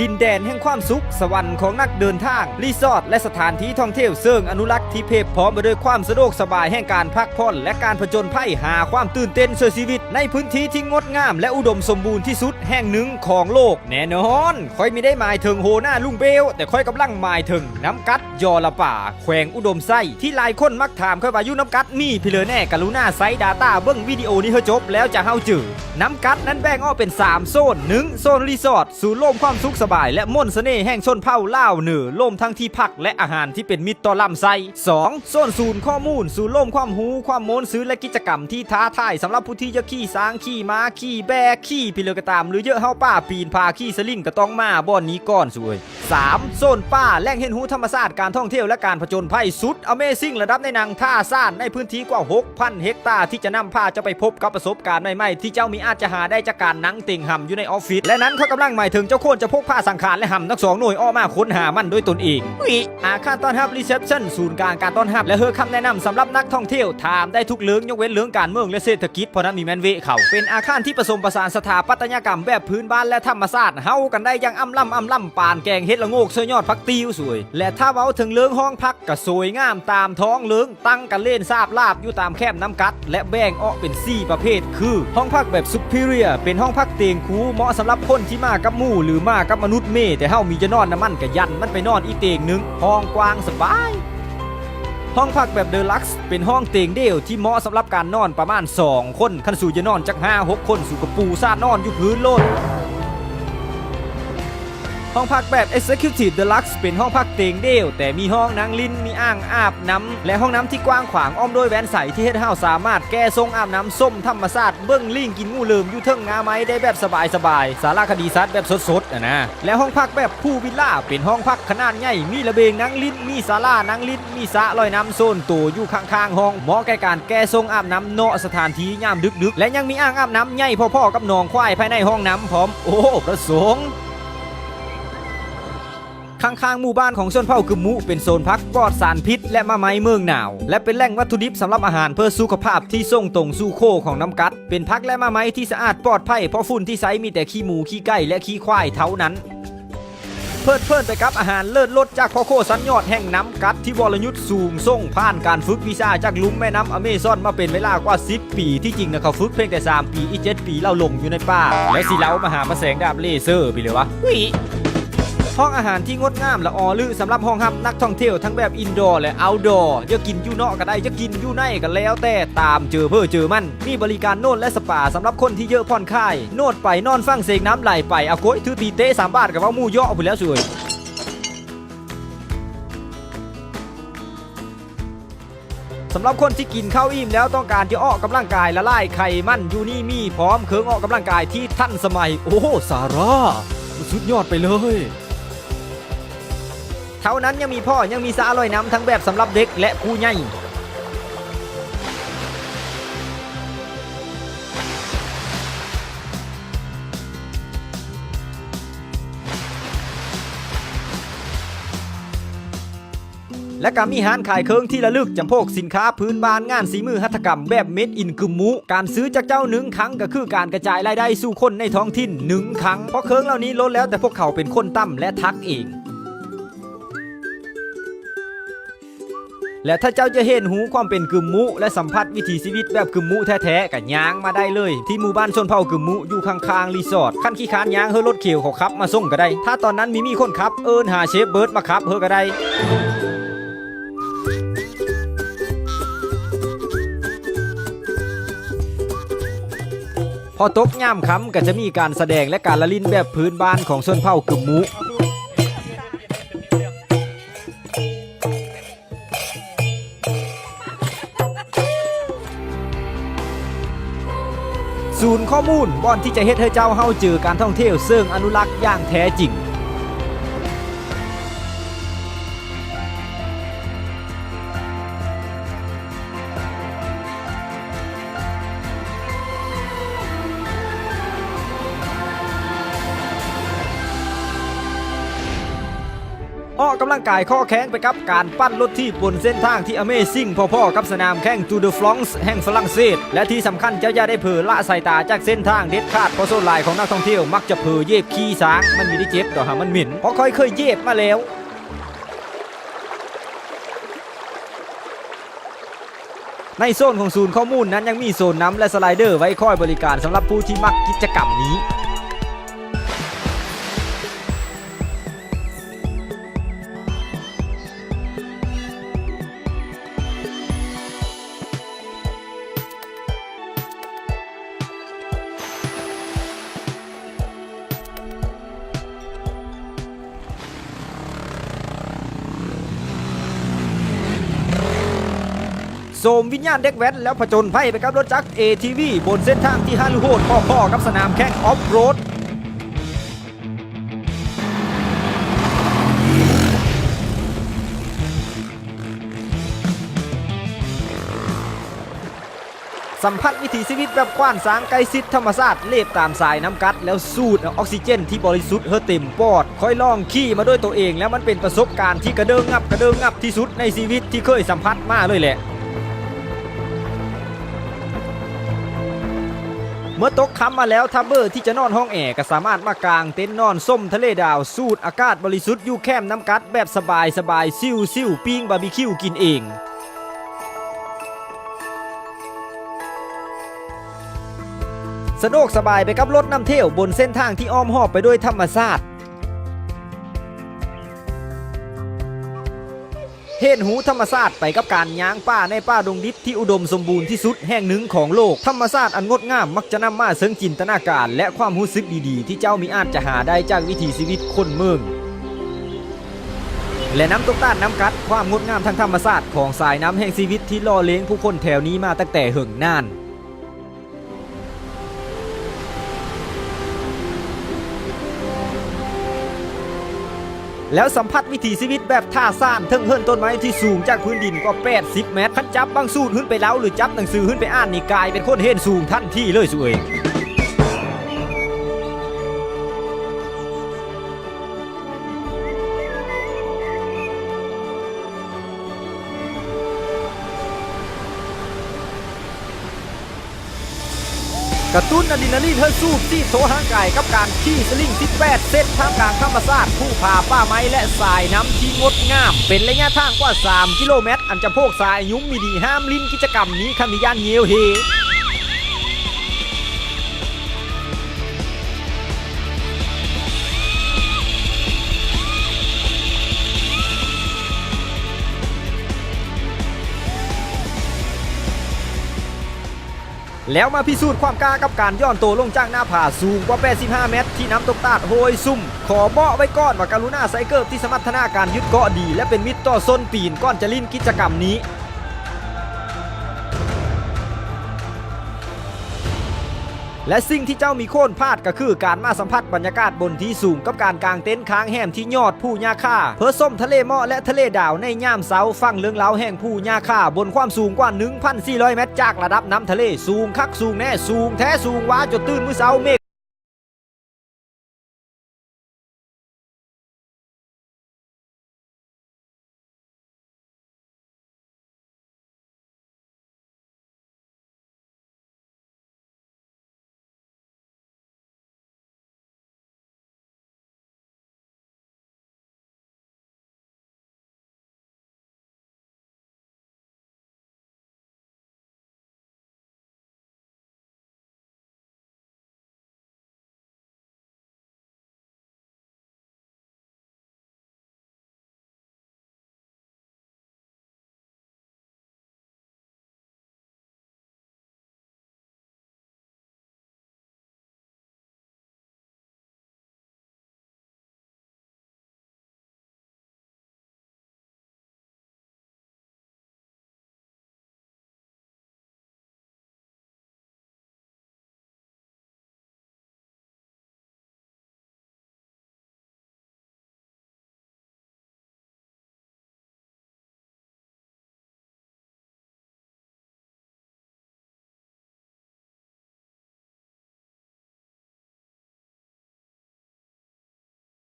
ດິນແດນແຫ່ງຄວາມສຸກ, ສະຫວັນຂອງນັກເດີນທາງ, ຣີສອດ ແລະ ສະຖານທີ່ທ່ອງທ່ຽວເຊີງອະນຸລັກທີ່ເພບພ້ອມໄປດ້ວຍຄວາມສະດວກສະບາຍແຫ່ງການພັກຜ່ອນ ແລະ ການຜະຈົນໄພຫາຄວາມຕື່ນເຕັ້ນຊ່ວຍຊີວິດ ໃນພື້ນທີ່ທີ່ງົດງາມ ແລະ ອຸດົມສົມບູນທີ່ສຸດແຫ່ງໜຶ່ງຂອງໂລກ. ແນ່ນອນ, ຂ້ອຍມີໄດ້ໝາຍເຖິງໂຫນ້າລຸງເບວ, ແຕ່ຂ້ອຍກຳລັງໝາຍເຖິງນ້ຳກັດ ຢໍລະປາ ແຂວງອຸດົມໄຊ ທີ່ຫຼາຍຄົນມັກຖາມຂ້ອຍວ່າຢູ່ນ້ຳກັດມີພີເລີແນ່. ກະລຸນາໃຊ້ດາຕ້າເບິ່ງວິດີໂອນີ້ໃຫ້ຈົບແລ້ວຈະເຮົາຈື່. ນ້ຳກັດນັ້ນແບ່ງອອກເປັນສາມໂຊນ, ໜຶ່ງ ໂຊນຣີສອດ, ສູນໂລມຄວາມສຸກສະບາຍ ແລະ ມົນສະເໜ່ແຫ່ງຊົນເຜົ່າລາວເໜືອ, ລວມທັງທີ່ພັກ ແລະ ອາຫານທີ່ເປັນມິດຕໍ່ລຳໄສ້. ສອງ ໂຊນສູນຂໍ້ມູນ, ສູນໂລມຄວາມຮູ້, ຄວາມມ່ວນຊື່ ແລະ ກິດຈະກຳທີ່ທ້າທາຍສຳລັບຜູ້ທີ່ຢາກຂີ່ຊ້າງ, ຂີ່ມ້າ, ຂີ່ແບ້, ຂີ່ພີເລີກະຕາມ ຫຼື ເຢີເຮົາປ່າ, ປີນຜາ, ຂີ່ສະລິງ ກະຕ້ອງມາບ່ອນນີ້ກ່ອນ ສວຍ. ສາມ ໂຊນປ່າ, ແຫຼ່ງຮຽນຮູ້ທຳມະຊາດ, ການທ່ອງທ່ຽວ ແລະ ການຜະຈົນໄພສຸດ Amazing ລະດັບໃນໜັງ Tarzan ໃນພື້ນທີ່ກວ່າ ຫົກພັນ ເຮັກຕາ ທີ່ຈະນຳພາເຈົ້າໄປພົບກັບປະສົບການໃໝ່ໆ ທີ່ເຈົ້າມີອາດຈະຫາໄດ້ຈາກການນັ່ງເຕັງຫຳຢູ່ໃນອອບຟິດ. ແລະ ນັ້ນຂ້ອຍກຳລັງໝາຍເຖິງເຈົ້າໂຄນຈະພົກພາສັງຂານ ແລະ ຫຳທັງສອງໜ່ວຍອອກມາຄົ້ນຫາມັນດ້ວຍຕົນເອງ. ອາຄານຕ້ອນຮັບ Reception ສູນກາງການຕ້ອນຮັບ ແລະ ເຮີຄຳແນະນຳສຳລັບນັກທ່ອງທ່ຽວ, ຖາມໄດ້ທຸກເລື່ອງ ຍົກເວັ້ນເລື່ອງການເມືອງ ແລະ ເສດຖະກິດ, ເພາະນັ້ນມີແມ່ນເວະ ເຂົາເປັນອາຄານທີ່ປະສົມປະສານສະຖາປັດຕະຍະກຳແບບພື້ນບ້ານ ແລະ ທຳມະຊາດ ເຂົ້າກັນໄດ້ຢ່າງອຳລຳອຳລຳ ປານແກງເຫັດລະໂງກໃສ່ຍອດຜັກຕິວ ສວຍ. ແລະ ຖ້າເວົ້າເຖິງເລື່ອງຫ້ອງພັກ ກະສວຍງາມຕາມທ້ອງເລື່ອງ ຕັ້ງກັນເລ່ນສາບລາບຢູ່ຕາມແຄມນ້ຳກັດ ແລະ ແບ່ງອອກເປັນສີ່ປະເພດ ຄື ຫ້ອງພັກແບບ Superior ເປັນຫ້ອງພັກຕຽງຄູ່ ເໝາະສຳລັບຄົນທີ່ມາກັບໝູ່ ຫຼື ມາກັບມະນຸດເມ ແຕ່ເຮົາມີຈະນອນນຳມັນ ກະຢັນມັນໄປນອນອີກຕຽງໜຶ່ງ ຫ້ອງກວ້າງສະບາຍ. ຫ້ອງພັກແບບ Deluxe ເປັນຫ້ອງຕຽງດຽວທີ່ເໝາະສຳລັບການນອນປະມານສອງຄົນ ຄັນສູຈະນອນຈັກຫ້າຫົກຄົນ ສູກະປູສາດນອນຢູ່ພື້ນໂລດ. ຫ້ອງພັກແບບ Executive Deluxe ເປັນຫ້ອງພັກຕຽງດຽວ ແຕ່ມີຫ້ອງນັ່ງຫຼິ້ນ ມີອ່າງອາບນ້ຳ ແລະ ຫ້ອງນ້ຳທີ່ກວ້າງຂວາງ ອ້ອມດ້ວຍແວ່ນໃສ ທີ່ເຮັດໃຫ້ເຮົາສາມາດແກ່ຊົງອາບນ້ຳ ຊົມທຳມະຊາດ ເບິ່ງລີງກິນງູເລີມຢູ່ເທິງງາໄມ້ໄດ້ແບບສະບາຍໆ ສາລະຄະດີສັດແບບສົດໆ ຫັ້ນນາ. ແລະ ຫ້ອງພັກແບບ Pool Villa ເປັນຫ້ອງພັກຂະໜາດໃຫຍ່ ມີລະເບງນັ່ງຫຼິ້ນ ມີສາລານັ່ງຫຼິ້ນ ມີສະລອຍນ້ຳສ່ວນໂຕຢູ່ຂ້າງໆຫ້ອງ ເໝາະແກ່ການແກ່ຊົງອາບນ້ຳເນາະ ສະຖານທີ່ຍາມດຶກໆ ແລະ ຍັງມີອ່າງອາບນ້ຳໃຫຍ່ພໍໆກັບໜອງຄວາຍພາຍໃນຫ້ອງນ້ຳພ້ອມ. ໂອ້ ພະສົງ! ຂ້າງໆໝູ່ບ້ານຂອງຊົນເຜົ່າກຶມມຸ ເປັນໂຊນຜັກປອດສານພິດ ແລະ ໝາກໄມ້ເມືອງໜາວ ແລະ ເປັນແຫຼ່ງວັດຖຸດິບສຳລັບອາຫານເພື່ອສຸຂະພາບທີ່ສົ່ງຕົງສູ່ໂຄຂອງນ້ຳກັດ. ເປັນຜັກ ແລະ ໝາກໄມ້ທີ່ສະອາດປອດໄພ ເພາະຝຸ່ນທີ່ໃຊ້ມີແຕ່ຂີ້ໝູ ຂີ້ໄກ່ ແລະ ຂີ້ຄວາຍເທົ່ານັ້ນ. ເພີດເພີນໄປກັບອາຫານເລີດລົດຈາກພໍ່ໂຄຊັ້ນຍອດແຫ່ງນ້ຳກັດ ທີ່ວໍລະຍຸດສູງສົ່ງ ຜ່ານການຝຶກວິຊາຈາກລຸ່ມແມ່ນ້ຳອາເມຊອນມາເປັນເວລາກວ່າສິບປີ. ທີ່ຈິງນະ ເຂົາຝຶກພຽງແຕ່ສາມປີ, ອີກເຈັດປີລາວຫຼົງຢູ່ໃນປ່າ ແລະ ຊິລາວມາຫາມາແສງດາບເລເຊີພີເລີວະ. ຫ້ອງອາຫານທີ່ງົດງາມລະອໍລືສຳລັບຮອງຮັບນັກທ່ອງທ່ຽວ ທັງແບບ Indoor ແລະ Outdoor. ຢາກກິນຢູ່ນອກກະໄດ້, ຢາກກິນຢູ່ໃນກະແລ້ວແຕ່, ຕາມເຈີເພີເຈີມັນ. ມີບໍລິການນວດ ແລະ ສະປາສຳລັບຄົນທີ່ເຢີ້ຜ່ອນຄາຍ. ນວດໄປນອນຟັງເສຍງນ້ຳໄຫຼໄປ, ອາໂກຍ ຖືຕີເຕະສາມບາດກະເວົ້າໝູ່ເຍາະພຸ້ນແຫຼະສວຍ. ສຳລັບຄົນທີ່ກິນເຂົ້າອີ່ມແລ້ວ ຕ້ອງການຈະອອກກຳລັງກາຍ ລະລາຍໄຂມັນ, ຢູ່ນີ້ມີພ້ອມເຄື່ອງອອກກຳລັງກາຍທີ່ທັນສະໄໝ. ໂອ້ ສາຣາ ມັນສຸດຍອດໄປເລີຍ. ເທົ່ານັ້ນຍັງມີພໍ້ ຍັງມີສະລອຍນ້ຳ ທັງແບບສຳລັບເດັກ ແລະ ຜູ້ໃຫຍ່. ແລະ ກະມີຮ້ານຂາຍເຄື່ອງທີ່ລະລຶກ ຈຳພວກສິນຄ້າພື້ນບ້ານ ງານສີມືຫັດຖະກຳແບບ Made in ກຶມມຸ. ການຊື້ຈາກເຈົ້າໜຶ່ງຄັ້ງ ກະຄືການກະຈາຍລາຍໄດ້ສູ່ຄົນໃນທ້ອງຖິ່ນໜຶ່ງຄັ້ງ ເພາະເຄື່ອງເຫຼົ່ານີ້ລ້ວນແລ້ວແຕ່ພວກເຂົາເປັນຄົນຕັ້ມ ແລະ ຖັກເອງ. ແລະ ຖ້າເຈົ້າຈະເຫັນຮູ້ຄວາມເປັນກຶມມຸ ແລະ ສຳຜັດວິຖີຊີວິດແບບກຶມມຸແທ້ໆ ກະຍ່າງມາໄດ້ເລີຍ ທີ່ໝູ່ບ້ານຊົນເຜົ່າກຶມມຸ ຢູ່ຂ້າງໆຣີສອດ. ຄັນຂີ້ຄ້ານຍ່າງ ເຮີລົດເຂວເຂົາຂັບມາສົ່ງກະໄດ້. ຖ້າຕອນນັ້ນມີມີຄົນຂັບ ເອີ້ນຫາເຊຟເບີດມາຂັບເຮີກະໄດ້. ພໍຕົກຍາມຄ່ຳ ກະຈະມີການສະແດງ ແລະ ການລະຫຼິ້ນແບບພື້ນບ້ານຂອງຊົນເຜົ່າກຶມມຸ. ສູນຂໍ້ມູນ ບ່ອນທີ່ຈະເຮັດໃຫ້ເຈົ້າເຮົາເຈີການທ່ອງທ່ຽວເຊີງອະນຸລັກຢ່າງແທ້ຈິງ. ເ ອອກກຳລັງກາຍຄໍແຂງໄປກັບການປັ່ນລົດຖີບບົນເສັ້ນທາງທີ່ Amazing ພໍໆກັບສະໜາມແຂ່ງ Tour de France ແຫ່ງຝຣັ່ງເສດ ແລະທີ່ສຳຄັນເຈົ້າຢ່າໄດ້ເຜີລະສາຍຕາຈາກເສັ້ນທາງເດັດຂາດ ເພາະສ່ວນຫຼາຍຂອງນັກທ່ອງທ່ຽວມັກຈະເຜີຢຽບຂີ້ຊ້າງ. ມັນມີໄດ້ເຈັບດອກຫາ ມັນເໝັນ ເພາະຂ້ອຍເຄີຍຢຽບມາແລ້ວ. ໃນໂຊນຂອງສູນຂໍ້ມູນນັ້ນຍັງມີໂຊນນຳ ແລະສະໄລເດີໄວ້ຄອຍບໍລິການສຳລັບຜູ້ທີ່ມັກກິດຈະກຳນີ້. ໂສມວິນຍານເດັກແວ້ນ ແລ້ວຜະຈົນໄພໄປກັບລົດຈັກ ເອທີວີ ບົນເສັ້ນທາງທີ່ຮາລຸໂຫດພໍ້ໆກັບສະໜາມແຂ່ງອອຟໂຣດ. ສຳຜັດວິຖີຊີວິດແບບກວ້ານຊ້າງ ໃກ້ຊິດທຳມະຊາດ ເລບຕາມສາຍນ້ຳກັດ ແລ້ວສູດເອົາອອກຊີເຈນທີ່ບໍລິສຸດໃຫ້ເຕັມປອດ. ຂ້ອຍລອງຂີ່ມາດ້ວຍໂຕເອງ ແລ້ວມັນເປັນປະສົບການທີ່ກະເດີງງັບກະເດີງງັບທີ່ສຸດໃນຊີວິດທີ່ເຄີຍສຳຜັດມາເລີຍແຫຼະ. ເມື່ອຕົກຄ່ຳມາແລ້ວ ຖ້າເບື່ອທີ່ຈະນອນຫ້ອງແອ ກໍສາມາດມາກາງເຕັນນອນຊົມທະເລດາວ ສູດອາກາດບໍລິສຸດຢູ່ແຄມນ້ຳກັດແບບສະບາຍໆ ຊິວໆ ປີ້ງບາບີຄິວກິນເອງ. ສະດວກສະບາຍໄປກັບລົດນຳທ່ຽວບົນເສັ້ນທາງທີ່ອ້ອມຮອບໄປດ້ວຍທຳມະຊາດ. ເຫັນຮູ້ທຳມະຊາດໄປກັບການຍ່າງປ່າໃນປ່າດົງດິບທີ່ອຸດົມສົມບູນທີ່ສຸດແຫ່ງໜຶ່ງຂອງໂລກ. ທຳມະຊາດອັນງົດງາມມັກຈະນຳມາເຊິ່ງຈິນຕະນາການ ແລະ ຄວາມຮູ້ສຶກດີໆ ທີ່ເຈົ້າມິອາດຈະຫາໄດ້ຈາກວິຖີຊີວິດຄົນເມືອງ. ແລະ ນ້ຳຕົກຕາດນ້ຳກັດ, ຄວາມງົດງາມທາງທຳມະຊາດຂອງສາຍນ້ຳແຫ່ງຊີວິດທີ່ຫຼໍ່ລ້ຽງຜູ້ຄົນແຖວນີ້ມາຕັ້ງແຕ່ເຫິງນານ. ແລ້ວສຳຜັດວິຖີຊີວິດແບບທ່າຊານເທິງເຮືອນຕົ້ນໄມ້ທີ່ສູງຈາກພື້ນດິນກວ່າແປດສິບແມັດ. ຄັນຈັບບາງສູດຂຶ້ນໄປເລົ່າ ຫຼື ຈັບໜັງສືຂຶ້ນໄປອ່ານນີ້ ກາຍເປັນຄົນເຫັນສູງທັນທີເລີຍສູເອີຍ. ກະຕຸ້ນອາດຣີນາລີນໃຫ້ສູບສີດທົ່ວຮ່າງກາຍກັບການຂີ່ສະລິງສິບແປດເສັ້ນ ທ່າມກາງທຳມະຊາດ, ພູຜາ, ປ່າໄມ້ ແລະ ສາຍນ້ຳທີ່ງົດງາມ. ເປັນໄລຍະທາງກວ່າສາມກິໂລແມັດ, ອັນຈຳພວກຊາຍອາຍຸມີດີຫ້າມຫຼິ້ນກິດຈະກຳນີ້ ຄັນມີຢ້ານຍ່ຽວເຮ. ແລ້ວມາພິສູດຄວາມກ້າກັບການຢ່ອນໂຕລົງຈາກໜ້າຜາສູງກວ່າແປດສິບຫ້າແມັດ ທີ່ນ້ຳຕົກຕາດໂຫຍຊຸ່ມ. ຂໍບອກໄວ້ກ່ອນວ່າ ກະລຸນາໃສ່ເກີບທີ່ສະມັດຖະນະການຍຶດເກາະດີ ແລະ ເປັນມິດຕໍ່ສົ້ນຕີນກ່ອນຈະຫຼິ້ນກິດຈະກຳນີ້. ແລະ ສິ່ງທີ່ເຈົ້າມີຄວນພາດກໍຄືການມາສຳຜັດບັນຍາກາດບົນທີ່ສູງ ກັບການກາງເຕັນຄ້າງແຮມທີ່ຍອດພູຫຍ້າຄາ ເພື່ອຊົມທະເລໝອກ ແລະ ທະເລດາວໃນຍາມເຊົ້າ. ຟັງເລື່ອງລາວແຫ່ງພູຫຍ້າຄາບົນຄວາມສູງກວ່າໜຶ່ງພັນສີ່ຮ້ອຍແມັດຈາກລະດັບນ້ຳທະເລ, ສູງຄັກສູງແນ່, ສູງແທ້ສູງຫວາ, ຈົນຕື່ນມື້ເຊົ້າເມກ